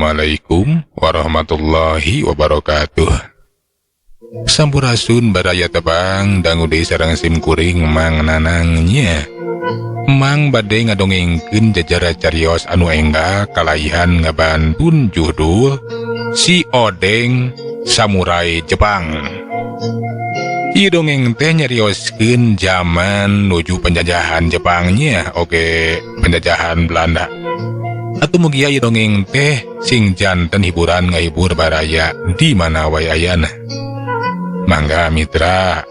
Assalamualaikum warahmatullahi wabarakatuh. Sampurasun baraya tebang dangu deui sareng sim kuring Mang Nanang nya. Mang bade ngadongengkeun jajara carios anu enggal kalaihan ngabantun judul Si Odeng Samurai Jepang. Ieu dongeng teh nyarioskeun zaman nuju penjajahan Jepangnya, oge penjajahan Belanda. Atuh mugia ieu dongeng teh sing janten hiburan ngahibur baraya di mana wae ayana. Mangga mitra,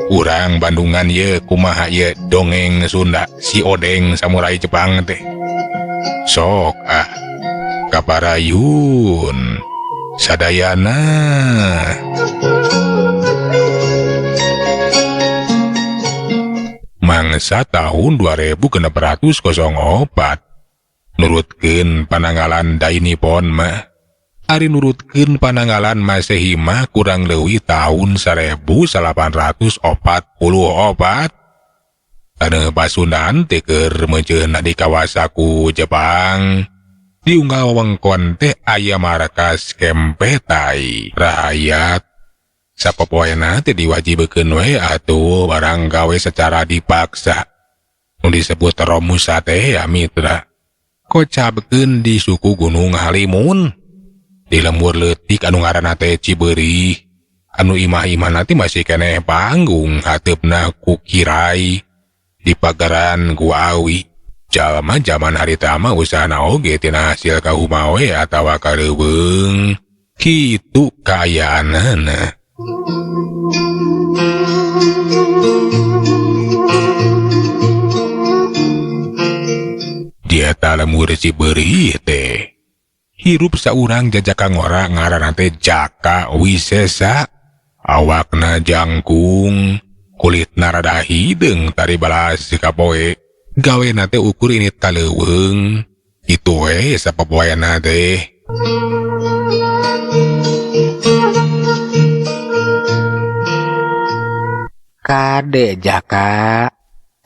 urang Bandungan ye kumaha ye dongeng Sunda Si Odeng Samurai Jepang teh. Sok ah, kaparayun sadayana. Mangsa tahun 2604 nurutkeun pananggalan Dainipon mah. Ari nurutkeun pananggalan Masehi mah kurang leuwih tahun 1844. Taneuh Pasundan teh keur meuceunna di kawasaku Jepang. Di unggal wewengkon teh aya markas Kempetai. Rahayat sapopoena teh diwajibkeun we atuh barang gawe secara dipaksa. Nu disebut Romusa teh ya mitra. Kocapkeun di suku Gunung Halimun. Di lembur leutik anu ngaranna teh Cibeurih, anu imah-imahna teh masih keneh panggung hateupna ku kirai di pagaran ku awi. Jalma jaman harita mah usahana oge tina hasil kahuma we atawa kareuweung. Kitu kaayaanana. Di eta lembur Cibeurih teh hirup saurang jajaka ngora ngaranna teh Jaka Wisesa. Awakna jangkung, kulitna rada hideung tari balas kapoe. Gawena teh ukur ini taleuweung. Kitu we sapopoena teh. Kade Jaka,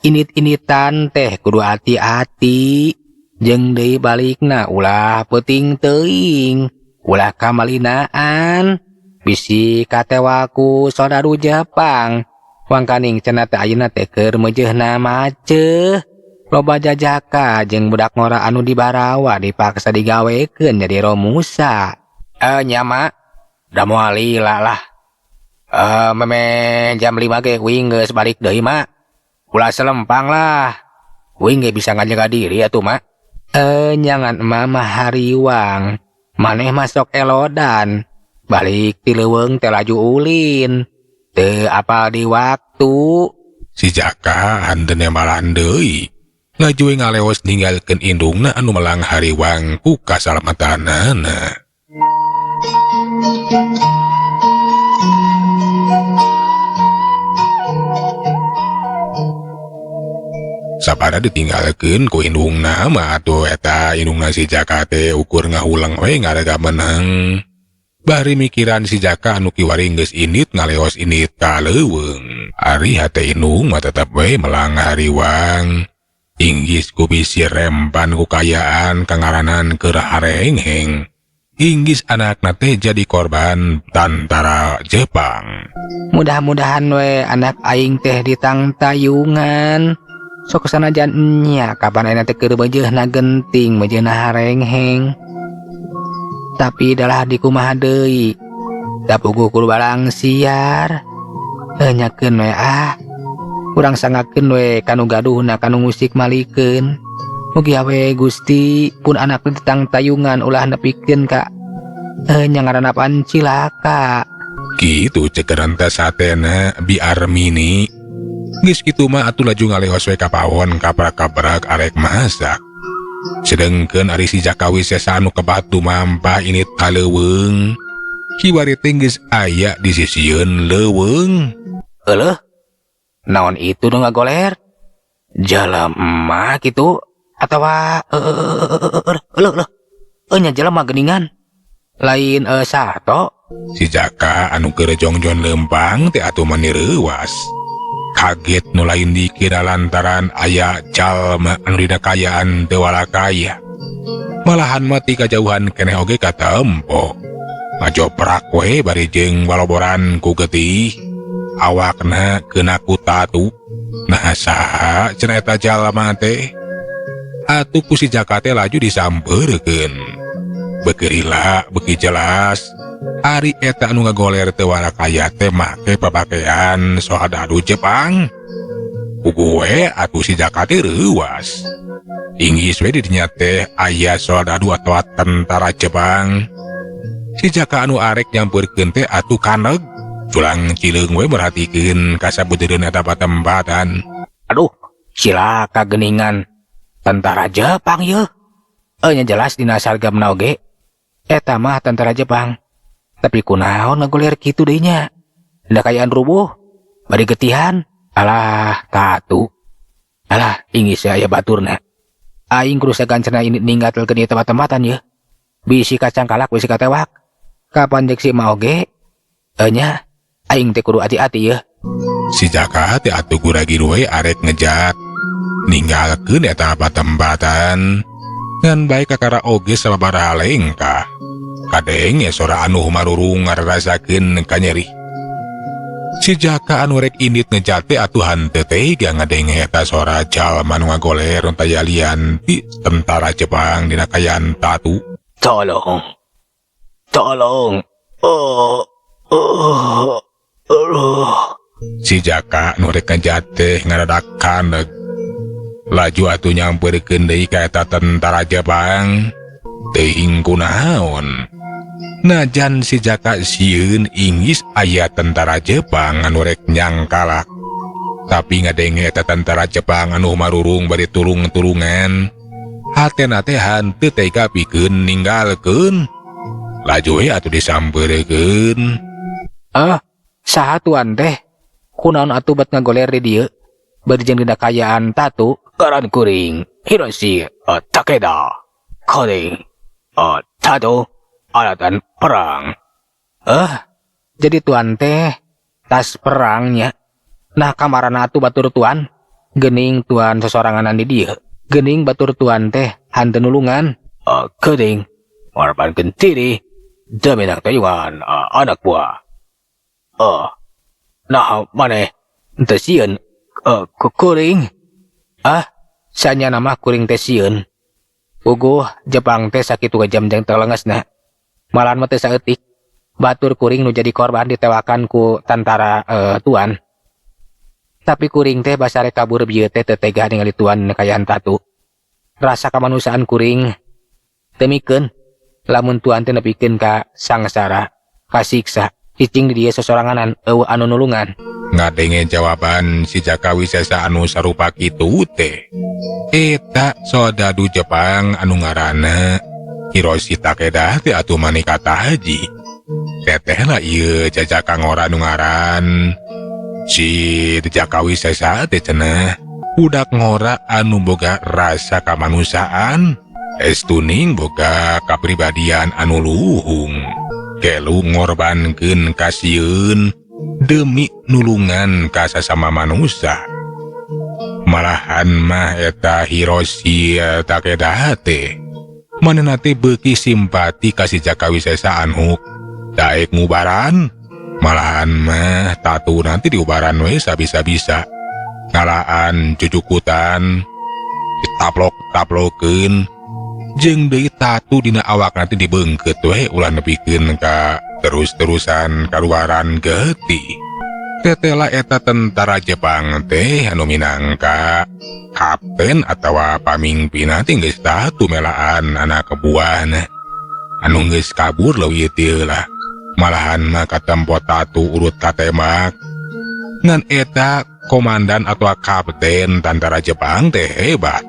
init-initan teh kudu hati-hati. Jeung deui balikna ulah peuting teuing, ulah kamalinaan. Bisi katewaku soldadu Jepang. Wangkaning cenah teh ayeuna teh keur meujeuhna maceuh. Loba jajaka jeung budak ngora anu dibarawa dipaksa digawekeun jadi romusa. Nya mak, da moal lila lah. Meme jam 5 ge uing geus balik deui mak. Ulah selempang lah. Uing ge bisa ngajaga diri atuh mak. Nyangan mama hariwang, maneh masuk elodan, balik ti leuweung teh laju ulin, teu apal di waktu. Si Jaka hanteun nembalan deui, laju ngaleos ninggalkeun indungna anu melang hariwang ku kasalamatanana. Sabada ditinggalkeun ku indungna mah atuh eta indungna si Jaka teh ukur ngahulang we ngarega menang. Bari mikiran si Jaka anu kiwari geus indit ngaleos indit ka leuweung. Ari hate indung mah tetep we melang hariwang. Inggis ku bisi rempan ku kayaan kangaranan keur harengheng. Inggis anakna teh jadi korban tantara Jepang. Mudah-mudahan we anak aing teh ditangtayungan. Sok sanajan nya kapan ayeuna teh keur meujeuhna genting, meujeuhna harengheng. Tapi dalah dikumaha deui. Da puguh kudu barang siar. Nyakeun we ah. Urang sangakeun we kanu gaduhna kanu musik malikeun. Mugi we Gusti pun anak ditangtayungan ulah nepikeun ka nya ngaranna pan cilaka. Kitu cekeran teh satena Bi Armini. Geus kitu mah atuh laju ngaleos we ka pawon kaprak-kaprak arek masak. Sedengkeun ari si Jaka Wisesa anu kebatu mampah ini taleuweung. Kiwari teh geus aya di sisieun leuweung. Euleuh, naon itu nu ngagoler? Jalema kitu atawa euleuh leuh. Nya jelema geuningan. Lain sato. Si Jaka anu keur jongjon lempang teh atuh mani reuwas. Kaget nu lain dikira lantaran aya jalma anu dina kayaan teu walakaya. Malahan mah ti kajauhan keneh oge katempo. Ngajoprak we bari jeung baloboran ku getih. Awakna keuna ku tatu. Nah saha cenah eta jalma teh? Atuh ku si Jaka teh laju disampeurkeun. Beuki lila beuki jelas. Ari eta anu ngagoler teu warakaya teh make papakean soldadu Jepang. Puguh we atuh si Jaka teh reuwas. Inggis we di dinya teh aya soldadu atawa tentara Jepang. Si Jaka anu arek nyampeurkeun teh atuh kaneg. Culang cileung we merhatikeun ka sabudeureun eta patempatan. Aduh, cilaka geningan tentara Jepang yeuh. Nya jelas dina saragamna oge. Eta mah tentara Jepang. Tapi kunaon ngagoler kitu deui nya? Da kaayaan rubuh, bari getihan. Alah, tatu. Alah, inggis aya baturna. Aing kudu sagancana ini ninggalkeun ieu tempat-tempatan yeuh. Bisi kacangkalak, bisi katewak. Kapan jek si ma oge? Nya, aing teh kudu hati-hati yeuh. Si Jaka teh atuh guragir we arek ngejat. Ninggalkeun eta patempatan. Ngan bae kakara oge sababaraha lengkah. Kadenge sora anu marurung ngarasakeun kanyeri. Si Jaka anu rek indit ngejat teh atuh henteu tega ngadenge eta sora jalma nu ngagoler nu taya lian ti tentara Jepang dina kaayaan tatu. Tolong. Tolong. Oh, oh, oh. Si Jaka nu rek ngejat teh ngadadak kaneg. Laju atuh nyampeurkeun deui ka eta tentara Jepang. Teuing kunaon. Najan si Jaka sieun inggis aya tentara Jepang anu rek nyangkalak. Tapi ngadenge eta tentara Jepang anu marurung bari tulung-tulungan. Hatena teh henteu tega pikeun ninggalkeun. Laju we atuh disampeurkeun. Ah, saha tuan teh? Kunaon atuh bet ngagoler di dieu? Bari jeung dina kaayaan tatu. Ngaran kuring Hiroshi Takeda. Kuring tatu alatan perang. Jadi tuan teh tas perangnya. Nah kamarana atuh batur tuan. Gening tuan sesoranganan di dieu. Gening batur tuan teh hanteu nulungan. Kuring ngorbankeun diri demi tayungan anak buah. Nah maneh teu sieun kuring? Ah, sanyana mah kuring teh sieun. Puguh Jepang teh sakitu kejam jeung telengesna. Malahan mah teu saeutik. Batur kuring nu jadi korban ditewakan ku tentara tuan. Tapi kuring teh basare kabur bieu teh teu tega ningali tuan kaayaan tatu. Rasa kamanusiaan kuring teu mikeun lamun tuan teh nepikeun ka sangsara, kasiksa, cicing di dieu sosoranganan eueuh anu nulungan. Ngadenge jawaban si Jaka Wisesa anu sarupa kitu teh. Eta soldadu Jepang anu ngaranna Hiroshi Takeda teh atuh manika haji. Tetehna ieu jajaka ngora anu ngaran si Jaka Wisesa teh cenah budak ngora anu boga rasa kamanusiaan, estuning boga kapribadian anu luhung. Kelu ngorbankeun kasieun demi nulungan ka sasama manusia. Malahan mah eta Hiroshi Takeda teh manehna teh beuki simpati ka si Jaka Wisesa anu daek ngubaran. Malahan mah tatu nanti diubaran we sabisa-bisa. Ngalaan cucukutan, ditaplok-taplokeun, jeung deui tatu dina awak nanti dibeungkeut we ulah nepikeun ka terus-terusan kaluaran getih. Tetela eta tentara Jepang teh anu minangka kapten atawa pamingpinna teh geus tatu melaan anak buahna anu geus kabur leuwih teu lah. Malahan mah katempo tatu urut katemak. Ngan eta komandan atau kapten tentara Jepang teh hebat.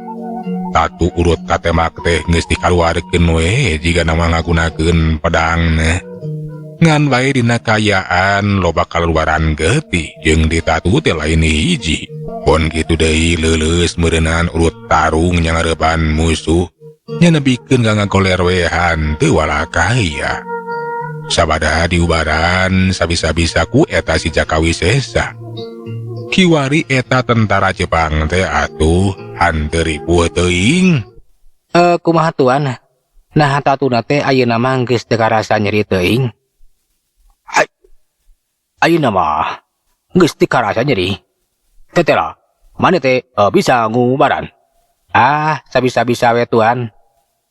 Tatu urut katemak teh geus dikaluarkeun we jiga nama ngagunakeun pedangna. Ngan bae dina kaayaan loba kaluaran getih jeung ditatu teh lain hiji. Pon kitu deui leuleus meureunaan urut tarung nyangareupan musuh nya nepikeun ka ngagoler we hanteu walakaya. Sabada diubaran sabisa-bisa ku eta si Jaka Wisesa. Kiwari eta tentara Jepang teh atuh hanteu ripuh teuing. Kumaha tuan? Nah, tatuna teh ayeuna mah geus teu karasa nyeri teuing. Ayeuna mah geus teu karasa nyeri. Tetela, maneh teh bisa ngubaran? Ah, sabisa-bisa we, Tuan.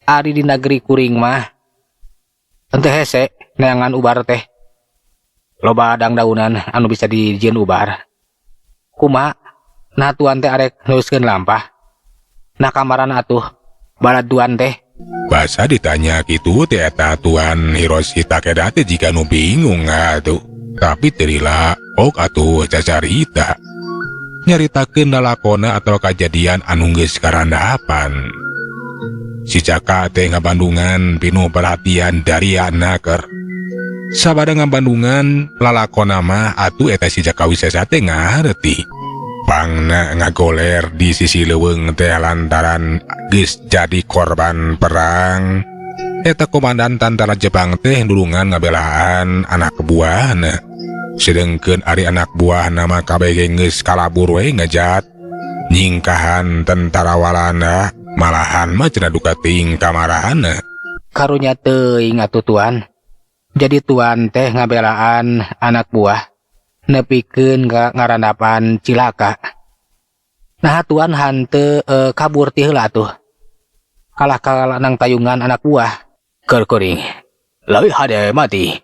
Ari di negeri kuring mah henteu hese neangan ubar teh. Loba dangdaunan anu bisa dijieun ubar. Kumaha? Nah, Tuan teh arek neruskeun lampah? Nah, kamarana atuh balad Tuan teh? Basa ditanya kitu teh eta Tuan Hiroshi Takeda teh jiga nu bingung atuh. Tapi teu lila ok atuh cacarita. Nyaritakeun lalakona atau kajadian anu geus karandapan. Si Jaka teh ngabandungan pinuh perhatian dari anaker. Sabada ngabandungan lalakona mah atuh eta si Jaka Wisesa teh ngareti. Pangna ngagoler di sisi leuweung teh lantaran geus jadi korban perang. Eta komandan tantara Jepang teh nulungan ngabelaan anak buahna. Sedengkeun ari anak buahna mah kabeh geus kalabur we ngejat. Nyingkahan tentara Walanda malahan mah cenah duka teuing kamarana. Karunya teuing atuh, Tuan. Jadi Tuan teh ngabelaan anak buah nepikeun ka ngarandapan cilaka. Nah, Tuan hanteu kabur ti heula atuh. Kalah ka nangtayungan anak buah. Keur kuring leuwih hade mati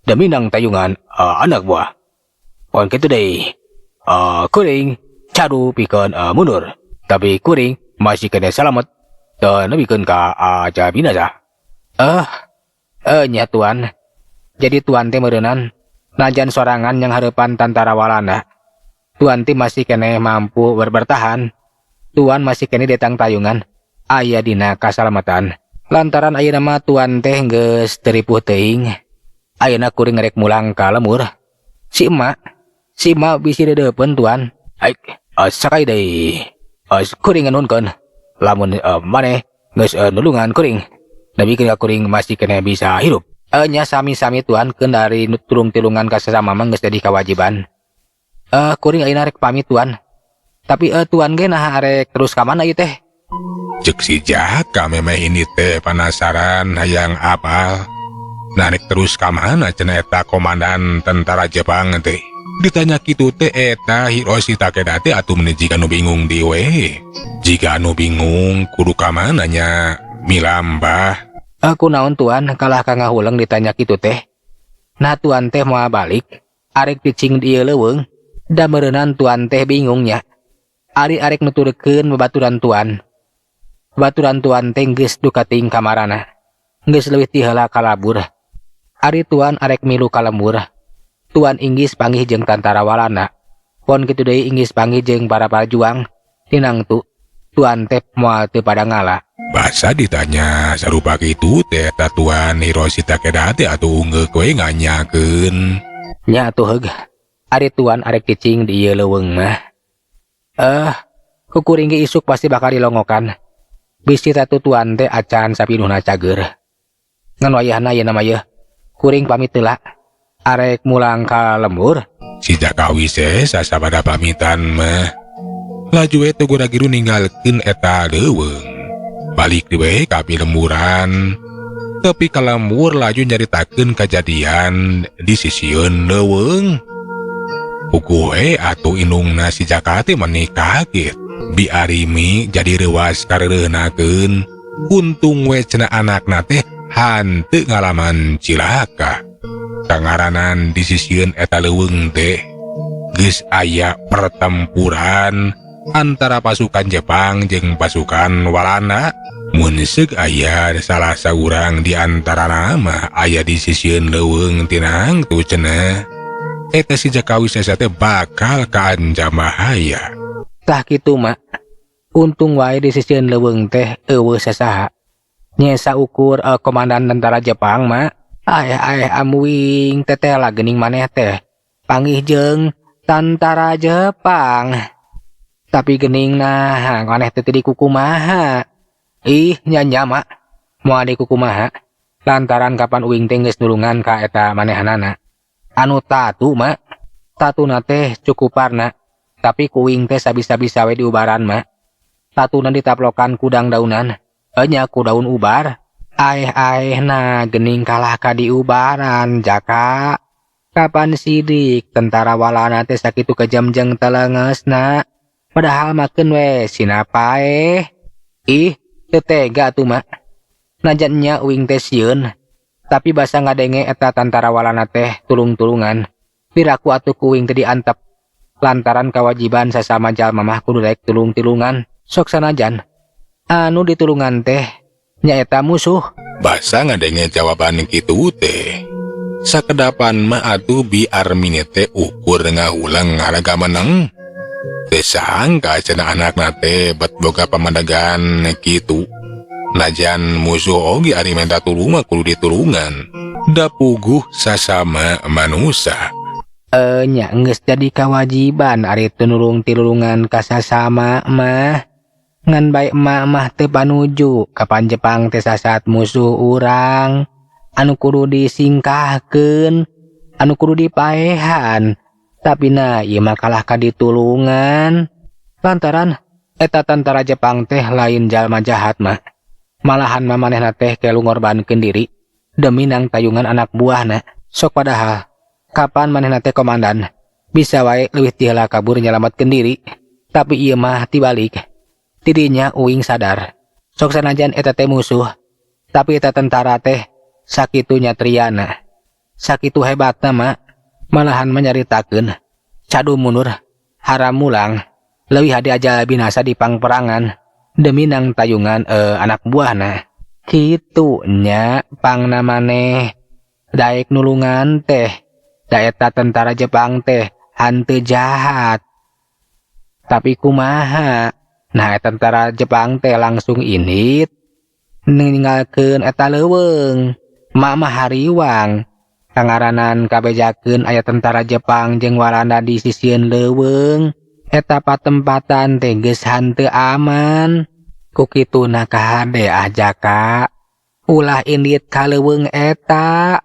demi nangtayungan anak buah. Pon kitu deui. Kuring cadu pikeun mundur. Tapi kuring masih keneh salamet teu nepikeun ka aja binasa. Nya, Tuan. Jadi Tuan teh meureunan najan sorangan nyanghareupan tantara Walanda. Tuan teh masih keneh mampu bertahan. Tuan masih keneh ditangtayungan aya dina kasalamatan. Lantaran ayeuna mah Tuan teh geus teu ripuh teuing. Ayeuna kuring rek mulang ka lembur. Si emak bisi deudeupeun, Tuan. Aik, sakali deui. Kuring nganuhunkeun lamun maneh geus nulungan kuring. Nepikeun ka kuring masih keneh bisa hirup. Nya, sami-sami, Tuan, keun dari tulung-tulungan ka sasama mah geus jadi kewajiban. Kuring ayeuna rek pamit, Tuan. Tapi Tuan ge naha arek terus ka mana ieu teh? Cek si Jaka memeh ini teh penasaran hayang apal. Narik terus ka mana cenah eta komandan tentara Jepang teh. Ditanya kitu teh eta Hiroshi Takeda teh atuh meni jiga nu bingung deui we. Jiga nu bingung kudu ka mana nya milambah. Kunaon Tuan kalah ka ngahuleng ditanya kitu teh? Nah, Tuan teh moal balik, arek cicing di ieu leuweung? Da meureunan Tuan teh bingung nya. Ari arek nuturkeun babaturan Tuan. Babaturan Tuan teh geus duka teuing kamarana. Geus leuwih ti heula kalabur. Ari Tuan arek milu ka lembur, Tuan inggis panggih jeung tantara Walanda. Pon kitu deui inggis panggih jeung para pajuang tinangtu. Tuan teh moal teu pada ngala. Basa ditanya sarupa kitu teh eta Tuan Hiroshi Takeda teh atuh ungeuk we nganyakeun. Nya atuh heug. Ari Tuan arek cicing di ieu leuweung mah. Ku kuring ge isuk pasti bakal dilongokan. Bisi tatu Tuan teh acan sapinuhna cager. Ngan wayahna ayeuna mah yeuh, kuring pamit heula. Arek mulang ka lembur. Si Jaka Wisesa sabada pamitan mah. Laju we teu gura-giru ninggalkeun eta leuweung. Balik deui ka pilemburan. Tepi ka lembur laju nyaritakeun kajadian di sisieun leuweung. Puguh we atuh indungna si Jaka teh meni kaget. Bi Arimi jadi reuwas kareureunahkeun. Untung we cenah anakna teh hanteu ngalaman cilaka. Kangaranan di sisieun eta leuweung teh geus aya pertempuran antara pasukan Jepang jeung pasukan Walanda. Mun seuk aya salah saurang di antara mah aya di sisieun leuweung tinangtu cenah. Eta si Jaka Wisesa teh bakal kaancam bahaya. Tah kitu, Mak. Untung wae di sisieun leuweung teh euweuh sasaha. Nya saukur komandan tentara Jepang, Mak. Aeh aeh, amuing tetela geuning maneh teh. Panggih jeung tantara Jepang. Tapi geuning nah maneh teh teu dikukumaha? Ih, nya nya, Mak. Moal dikukumaha. Lantaran kapan uing teh geus nulungan ka eta manehanana. Anu tatu, Mak. Tatuna teh cukup parna. Tapi ku uing teh sabisa-bisa we diubaran, Mak. Tatuna ditaplokan ku dangdaunan. Enya ku daun ubar. Aeh-aehna geuning kalah ka diubaran Jaka. Kapan sidik tentara Walanda teh sakitu kejam jeung telengesna. Padahal makeun we sina paeh. Ih, teu tega atuh mak. Najan nya uing teh sieun, tapi basa ngadenge eta tantara Walanda teh tulung-tulungan. Piraku atuh ku uing teh diantep. Lantaran kewajiban sasama jalma mah kudu daek tulung-tulungan. Sok sanajan anu ditulungan teh nyaeta musuh. Basa ngadenge jawaban kitu teh. Sakedapan mah atuh Bi Armini teh ukur ngahuleng ngaraga meneng. Teu sangka cenah anakna teh bet boga pamandegan kitu. Najan musuh oge ari menta tulung mah kudu ditulungan. Da puguh sasama manusa. Nya geus jadi kewajiban ari teu nulung tilulungan ka sasama mah. Ngan bae emak mah teu panuju kapan Jepang teh sasat musuh urang. Anu kudu disingkahkeun, anu kudu dipaehan. Tapi na ieu mah kalah ka ditulungan. Lantaran eta tantara Jepang teh lain jalma jahat mah. Malahan mah manehna teh kelu ngorbankeun diri demi nang tayungan anak buahna. Sok padahal kapan manehna teh komandan bisa wae leuwih ti heula kabur nyalametkeun diri. Tapi ieu mah tibalik. Tidinya uing sadar. Sok sanajan eta teh musuh, tapi eta tentara teh sakitu nyatriana. Sakitu hebatna mah, malahan menyaritakeun cadu mundur haram mulang leuwih hade aja binasa di pangperangan demi nang tayungan anak buahna. Kitu nya pangna maneh daek nulungan teh. Da eta tentara Jepang teh hanteu jahat. Tapi kumaha? Nah, eta tentara Jepang teh langsung indit ninggalkeun eta leuweung. Mak mah hariwang. Kangaranan kabejakeun aya tentara Jepang jeung Walanda di sisieun leuweung. Eta patempatan teh geus hanteu aman. Ku kituna kahade ah Jaka. Ulah indit ka leuweung eta.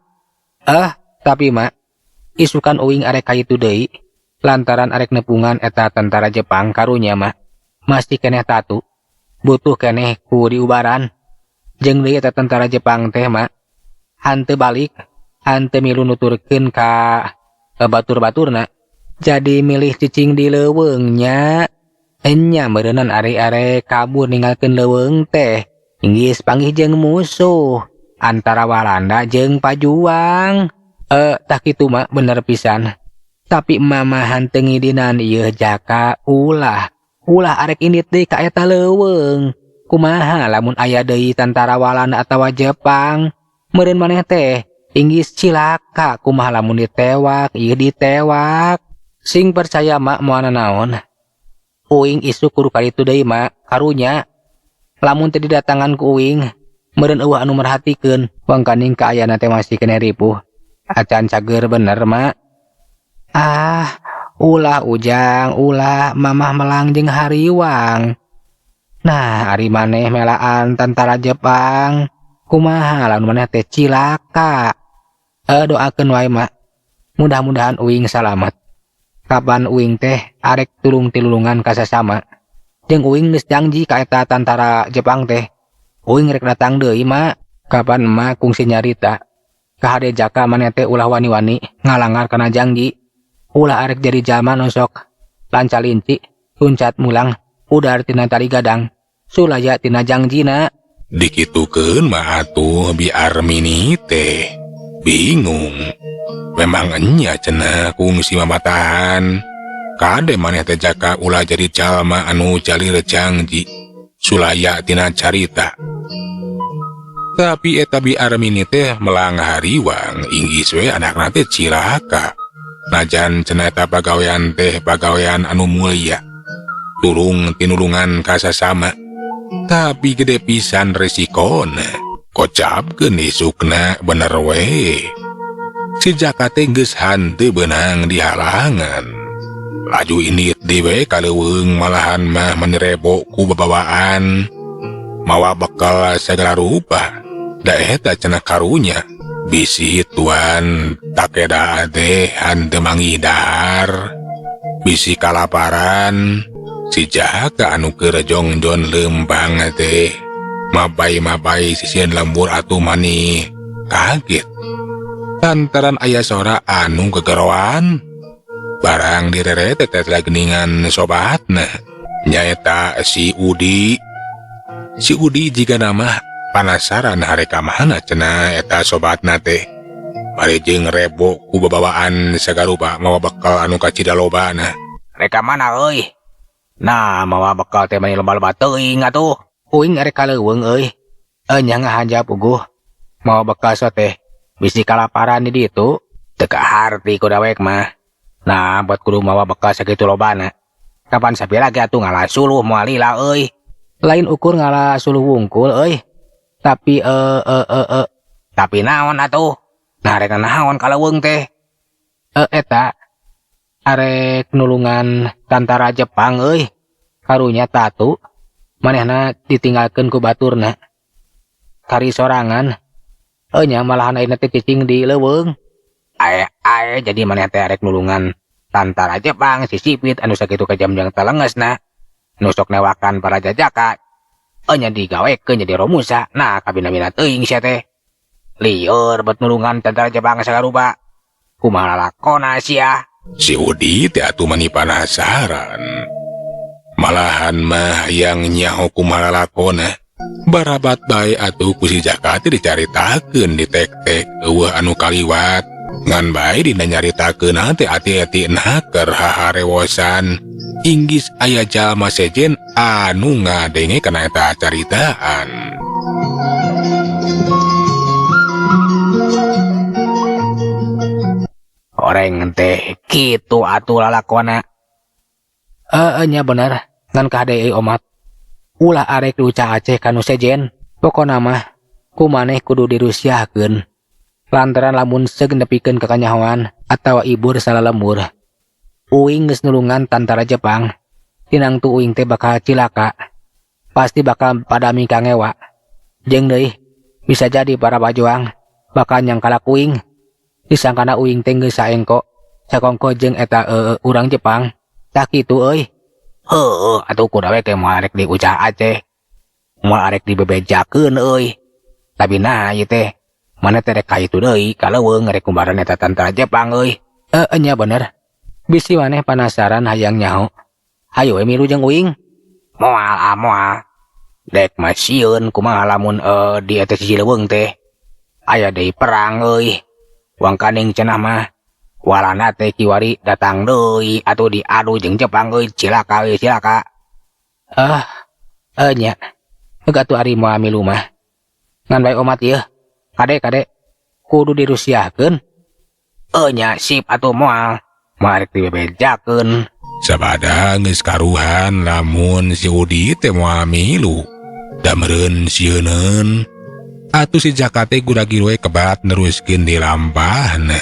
Tapi mak isukan uing arek ka itu deui lantaran arek nepungan eta tentara Jepang karunya mah masih keneh tatu butuh keneh ku diubaran. Jeung deui eta tentara Jepang teh mah hanteu balik, hanteu milu nuturkeun ka batur-baturna. Jadi milih cicing di leuweung nya. Enya meureunnan arek-arek kabur ninggalkeun leuweung teh inggis panggih jeung musuh antara Walanda jeung pajuang. Tah kitu mah bener pisan. Tapi mama hanteu ngidinan ieu Jaka ulah. Ulah arek indit deui ka eta leuweung. Kumaha lamun aya deui tantara Walanda atawa Jepang? Meureun maneh teh inggis cilaka kumaha lamun ditewak, ieu ditewak. Sing percaya mak moal nanaon. Uing isuk kudu ka ditu deui mak, karunya. Lamun teu didatangan ku uing, meureun eueuh anu merhatikeun. Wangkaning kaayaan teh masih keneh ripuh. Acan cager bener mak. Ah, ulah ujang, ulah mamah melang jeung hariwang. Nah, ari maneh melaan tantara Jepang. Kumaha lamun maneh teh cilaka. Doakeun wae mak. Mudah-mudahan uing salamat. Kapan uing teh arek tulung tilulungan ka sasama. Jeung uing geus janji ka eta tantara Jepang teh. Uing rek datang deui mak. Kapan emak kungsi nyarita. Kahade Jaka maneh teh ulah wani-wani ngalangar kana janji. Ulah arek jadi jalma nu sok lanca linci, luncat mulang, udar tina tali gadang, sulaya tina jangjina. Dikitukeun mah atuh Bi Armini teh bingung. Memang enya cenah kungsi mamatahan. Kade maneh teh Jaka ulah jadi jalma anu jalir janji, sulaya tina carita. Tapi eta Bi Armini teh melang hariwang inggis we anakna teh cilaka. Najan cenah eta pagawean teh pagawean anu mulia. Tulung tinulungan ka sasama. Tapi gede pisan resikona. Kocapkeun isukna bener we. Si Jaka teh geus hanteu beunang di halangan. Laju indit deui we ka leuweung malahan mah menerebo ku babawaan. Mawa bekal segala rupa. Da eta cenah karunya. Bisi tuan Takeda teh hanteu mangidar. Bisi kalaparan. Si Jaka anu keur jongjon leumpang teh. Mabai-mabai sisian lembur atuh mani kaget. Lantaran aya sora anu gegeroan. Barang direret teh geningan sobatna. Nyaeta si Udi. Si Udi jiga nama panasaran arek ka mana cenah eta sobatna teh. Bari jeung rebo ku babawaan sagarupa mawa bekal anu kacida lobana. Rek ka mana euy? Nah, mawa bekal teh mani loba-loba teuing atuh. Uing arek ka leuweung euy. Enya ngahanjap puguh. Mawa bekal so teh bisi kalaparan di ditu teu kaharti ku dawek mah. Nah, buat kudu mawa bekal sakitu lobana. Kapan sapira ge atuh ngala suluh moal lila euy. Lain ukur ngala suluh wungkul euy. Tapi tapi naon atuh? Nah, rek naon ka leuweung teh? Eta arek nulungan tantara Jepang euy. Karunya tatu manehna ditinggalkeun ku baturna. Kari sorangan nya malahan ayeuna teh cicing di leuweung. Ae jadi maneh teh arek nulungan tantara Jepang si sipit anu sakitu kejam jeung telengesna. Nu sok newakan para jajaka. Nya digawekeun jadi romusa. Nah, kabina-bina teuing sia teh. Lieur bet nulungan tantara Jepang sagarupa. Kumaha lalakona sia? Si Udi teh atuh mani panasaran. Malahan mah yang nyaho kumaha lalakona. Barabat bae atuh ku si Jaka teh dicaritakeun di tek-tek eueuh anu kaliwat. Ngan bae dina nyaritakeun teh ati-ati keur haharewosan. Inggis aya jalma sejen anu ngadenge kana eta caritaan. Oreng teh kitu atuh lalakona. Nya bener ngan kahade omat. Ulah arek diucah Aceh kanu sejen. Pokona mah ku maneh kudu dirusiahkeun. Lantaran lamun seug nepikeun ka kanyahoan atawa ibur salalembur. Uing geus nulungan tantara Jepang. Tinang tu uing teh bakal cilaka. Pasti bakal padami kangewa. Jeung deui bisa jadi para pajuang bakal nyangkalak uing. Disangkana uing teh geus saengko sakongko jeung eta urang Jepang. Tah kitu euy. Heueuh atuh ku dawe teh moal arek diucah Aceh. Moal arek dibebejakeun euy. Tapi nah ieu teh mana teh rek ka itu deui ka leuweung rek kumbaran eta tantara Jepang euy. Nya bener. Bisi maneh panasaran hayang nyaho. Hayu we milu jeung uing. Moal ah moal. Dek mah sieun kumaha lamun di eta sisi leuweung teh. Aya deui perang euy. Wangkaning cenah mah walana teh kiwari datang deui atuh diadu jeung Jepang euy, cilaka euy cilaka. Nya. Heug atuh ari moal milu mah. Ngan bae omat ieu. Kade kudu dirusiahkeun. Nya sip atuh moal. Moal rek dibebejakeun. Sabada geus karuhan lamun si Udi teh moal milu. Da meureun sieuneun. Atuh si Jaka teh guragir we kebat neruskeun di lampahna.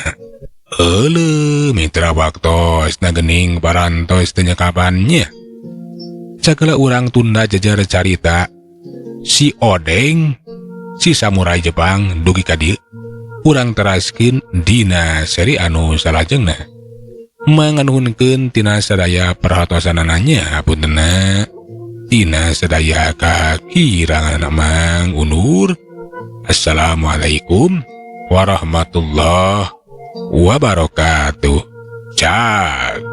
Euleuh mitra waktosna geuning parantos teu nyekapannya. Sagala urang tunda jejer carita si Odeng si samurai Jepang dugi ka dieu. Urang teraskeun dina seri anu salajengna. Manganuhunkeun tina sadaya perhatosanana puntenna. Tina sadaya kakirangan mang undur. Assalamualaikum warahmatullahi wabarakatuh. Cak.